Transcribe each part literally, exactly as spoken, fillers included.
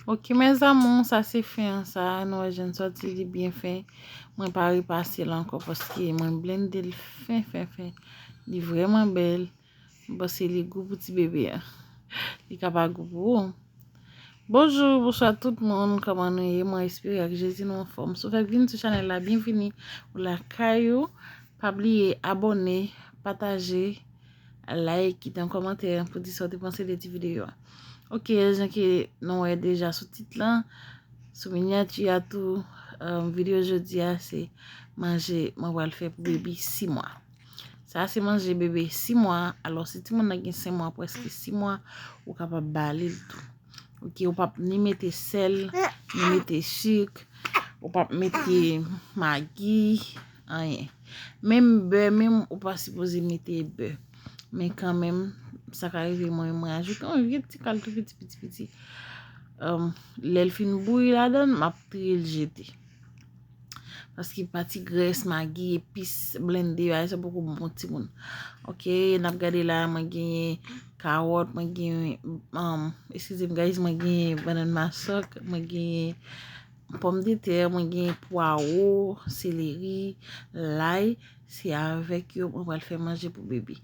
Ok, mes amours, sa se fen an sa. Nou wè jan l sòti, li byen fen. Mwen pa repase l ankò paske mwen blende l fen, fen, fen. Li vrèman bèl. Mwen panse li gou pou ti bebe a. Li ka pa gou pou ou. Bonjou, bonswa tout moun. Kòman nou ye? Mwen espere ak Jezi nou anfòm. Si w fèk vin sou chanèl la, byenvini. Ou lakay ou. Pa bliye abòne, pataje, like, kite yon kòmantè pou di sa w te panse de ti videyo a. Ok, jan ke nou wè deja sou tit lan, sou minyati a tou, um, videyo jodi a se manje mwen pral fè pou bebe sis mwa. Sa se manje bebe sis mwa. Alò, si timoun nan gen senk mwa, prèske sis mwa, ou kapab ba li l tou. Ok, ou p ap ni mete sèl, ni mete sik, ou p ap mete magi, anyen. Menm bè, menm ou pa sipoze mete bè. Men kanmenm, sa ka rive mwen, mwen ajoute yon vye ti kal tou piti, piti, piti. Um, lè l fin bouyi ladan l, m ap triye l jete. Paske pati grès, magi, epis, blende, bagay sa poko bon pou timoun. Ok, n ap gade la, mwen genyen kawòt, mwen genyen, um, eskize m, guys, mwen genyen bannann masòk, mwen genyen pòmdetè, mwen genyen pwawo, seleri, lay. Se avèk yo mwen pral fè manje pou bebe.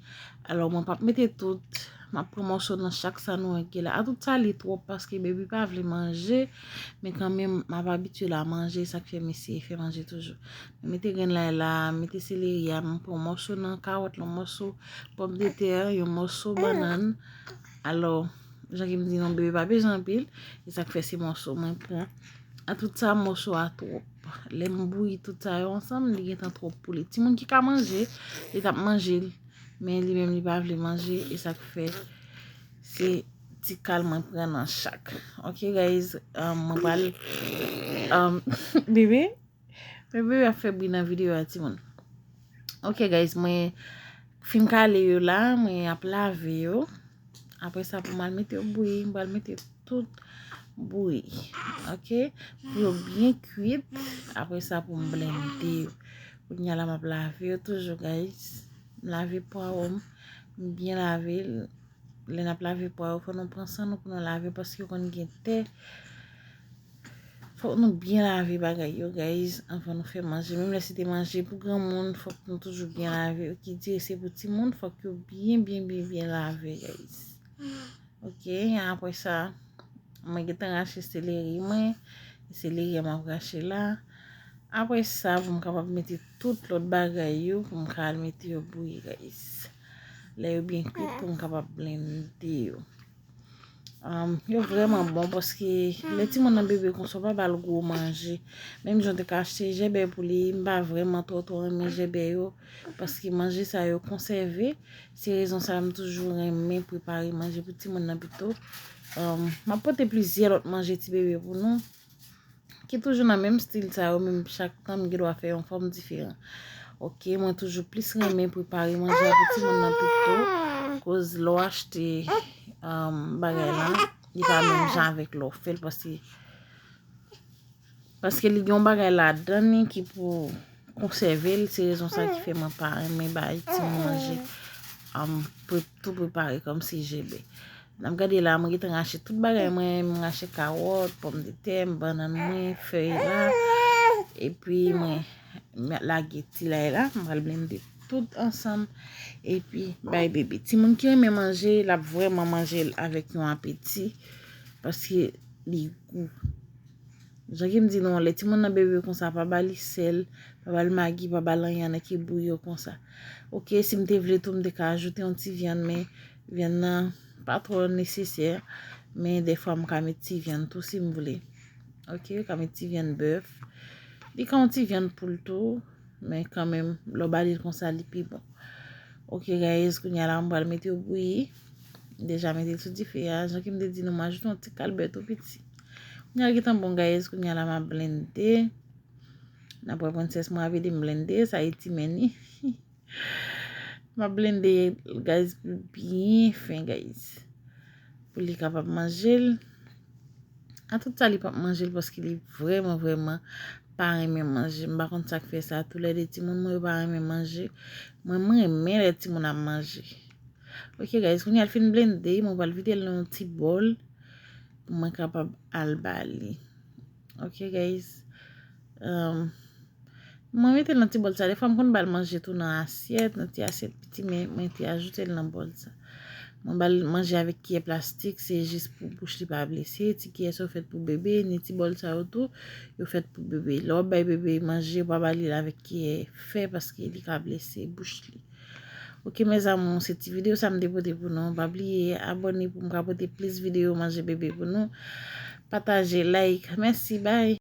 Alò, mwen p ap mete tout, m ap pran mòso nan chak sa nou wè ki la. Atout sa, li twòp paske bebe pa vle manje, men kanmenm, m ap abitye l a manje, sa k fè m eseye fè manje toujou. Mwen mete grenn lay la, mete seleri a, m pran mòso nan kawòt lan, mòso pòmdetè, yon mòso bannann. Alò, jan ke m di nou, bebe pa bezwen anpil, e sa k fè se mòso mwen pran. Atout sa, mòso a twòp. Lè m bouyi tout sa yo ansanm, li gentan twòp pou li. Timoun ki ka manje, li t ap manje l. Men li menm li pa vle manje, e sa k fè se ti kal mwen pran nan chak. Ok, guys, um, mwen pral, um, bebe, bebe ap fè bri nan videyo a, timoun. Ok, guys, mwen fin kale yo la, mwen ap lave yo. Apre sa, pou m al mete yo bouyi, m pral mete tout bouyi. Ok? Pou yo byen kwit. Apre sa, pou m blende yo. Kounye a la, m ap lave yo toujou, guys. M lave pwawo m. M byen lave l. Lè n ap lave pwawo, fò nou pran san nou pou nou lave paske yo konn gen tè. Fòk nou byen lave bagay yo, guys, anvan nou fè manje. Menm lè se te manje pou granmoun, fòk nou toujou byen lave. Ki di se pou timoun, fòk yo byen, byen, byen, byen lave, guys. Ok, apre sa, mwen gentan rache seleri mwen. Seleri a m ap rache la. Apre sa, pou m kapab mete tout lòt bagay yo, pou m ka al mete yo bouyi, guys. Lè yo byen kwit, pou m kapab blende yo. Um, yo vrèman bon paske lè timoun nan bebe konsa, w pa ba l gwo manje. Menm jan w te ka achte jèbè pou li, m pa vrèman twò, twò renmen jèbè yo. Paske manje sa yo konsève. Se rezon sa m toujou renmen prepare manje pou timoun nan pito. Um, m ap pote plizyè lòt manje ti bebe pou nou. Ki toujou nan menm stil sa yo, menm chak tan m gen dwa fè yon fòm diferan. Ok, mwen toujou plis renmen prepare manje a pou timoun nan pito. Koz lè w achte, um, bagay la, li pa menm jan avèk lè w fè l, paske, paske li gen yon bagay ladan li ki pou konsève l, se rezon sa ki fè mwen pa renmen bay timoun manje, um, pre-, tou prepare kòmsi jèbè. N ap gade la, mwen gentan rache tout bagay mwen, m rache kawòt, pòmdetè, bannann mwen, fèy la, epi mwen, m lage ti lay la, m pral blende tout ansanm, epi bay bebe. Timoun ki renmen manje, l ap vrèman manje l avèk yon apeti, paske li gou. Jan ke m di nou an, lè timoun nan bebe konsa, pa ba li sèl, pa ba l magi, pa ba l anyen nan ki bouyi yo konsa. Ok, si m te vle tou, m te ka ajoute yon ti vyann, men vyann nan pa twò nesesè. Men dèfwa m ka met ti vyann tou si m vle. Ok, m ka met ti vyann bèf. Li ka yon ti vyann poul tou, men kanmenm, lè w ba li l konsa, li pi bon. Ok, guys, kounye a la, m pral mete yo bouyi. Deja mete l sou dife a. Jan ke m te di nou, m ajoute yon ti kal bè tou piti. Kounye a l gentan bon, guys, kounye a la, m ap blende. N ap wè Princess mwen ap ede m blende, sa e ti men li. M ap blende, guys, pou byen fen, guys. Pou li kapab manje l. Atout sa, li p ap manje l paske li vrèman, vrèman pa renmen manje. M pa konn sa k fè sa. Toulède timoun mwen yo pa renmen manje. Mwen, mwen renmen lè timoun ap manje. Ok, guys, kounye a l fin blende, mwen pral vide l nan yon ti bòl. mwen kapab al ba li. Ok guys. Um, mwen mete l nan ti bòl sa. Defwa m konn ba l manje tou nan asyèt, nan ti asyèt piti, men mwen te ajoute l nan bòl sa. Mwen ba l manje avèk kiyè plastik, se jis pou bouch li pa blese. Ti kiyè sa yo fèt pou bebe, ni ti bòl sa yo tou, yo fèt pou bebe. Lè w ap bay bebe manje, w pa ba li l avèk kiyè fè paske li ka blese bouch li. Ok mes amours, se ti videyo sa m te pote pou nou. Pa bliye abòne pou m ka pote plis videyo manje bebe pou nou. Pataje, like. Mèsi, bye.